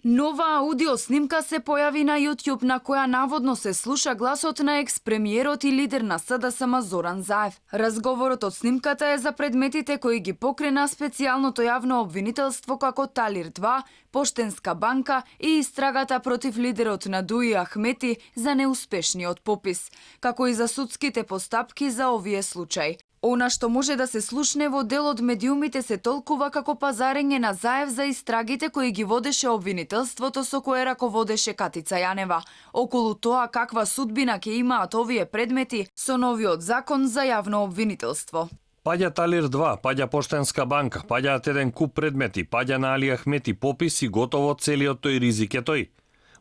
Нова аудио снимка се појави на YouTube на која наводно се слуша гласот на екс-премиерот и лидер на СДСМ Зоран Заев. Разговорот од снимката е за предметите кои ги покрена специјалното јавно обвинителство како Талир 2, Поштенска банка и истрагата против лидерот на Дуи Ахмети за неуспешниот попис, како и за судските постапки за овие случаи. Она што може да се слушне во дел од медиумите се толкува како пазарење на Заев за истрагите кои ги водеше обвинителството со кое раководеше Катица Јанева, околу тоа каква судбина ќе имаат овие предмети со новиот закон за јавно обвинителство. Паѓа Талир 2, паѓа Поштенска банка, паѓаат еден куп предмети, паѓа на Али Ахмети попис и готово целиот тој ризик е тој.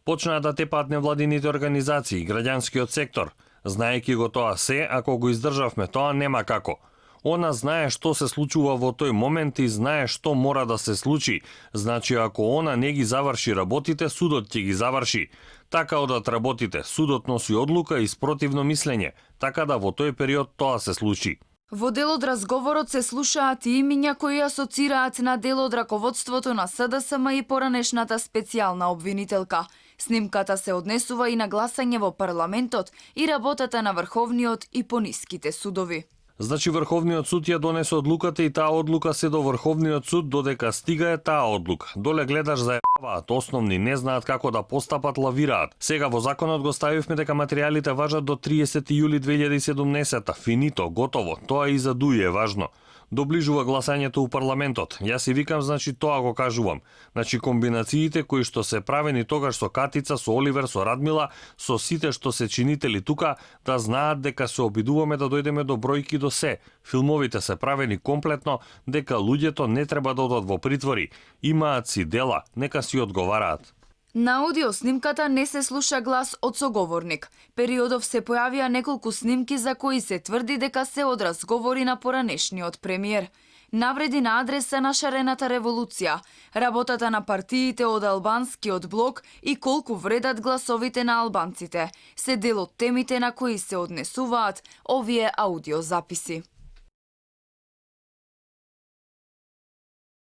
Почнаа да тепаат невладините организации, граѓанскиот сектор. Знаеки го тоа се, ако го издржавме тоа, нема како. Она знае што се случува во тој момент и знае што мора да се случи. Значи, ако она не ги заврши работите, судот ќе ги заврши. Така одат работите, судот носи одлука и спротивно мислење, така да во тој период тоа се случи. Во дел од разговорот се слушаат и имиња кои асоцираат на дел од раководството на СДСМ и поранешната специјална обвинителка. Снимката се однесува и на гласање во парламентот и работата на Врховниот и пониските судови. Значи Врховниот суд ја донесе одлуката и таа одлука се до Врховниот суд додека стига е таа одлука. Доле гледаш заебаваат, основни не знаат како да постапат, лавираат. Сега во законот го ставивме дека материјалите важат до 30 јули 2017. Финито, готово. Тоа и за Дуи е важно. Доближува гласањето у парламентот. Јас си викам, значи тоа го кажувам. Значи комбинациите кои што се правени тогаш со Катица, со Оливер, со Радмила, со сите што се чинители тука, да знаат дека се обидуваме да дојдеме до бројки до се. Филмовите се правени комплетно, дека луѓето не треба да одат во притвори. Имаат си дела, нека си одговараат. На аудио снимката не се слуша глас од соговорник. Периодов се појавија неколку снимки за кои се тврди дека се од разговори на поранешниот премиер. Навреди на адреса на шарената револуција, работата на партиите од албанскиот блок и колку вредат гласовите на албанците, се дел од темите на кои се однесуваат овие аудиозаписи.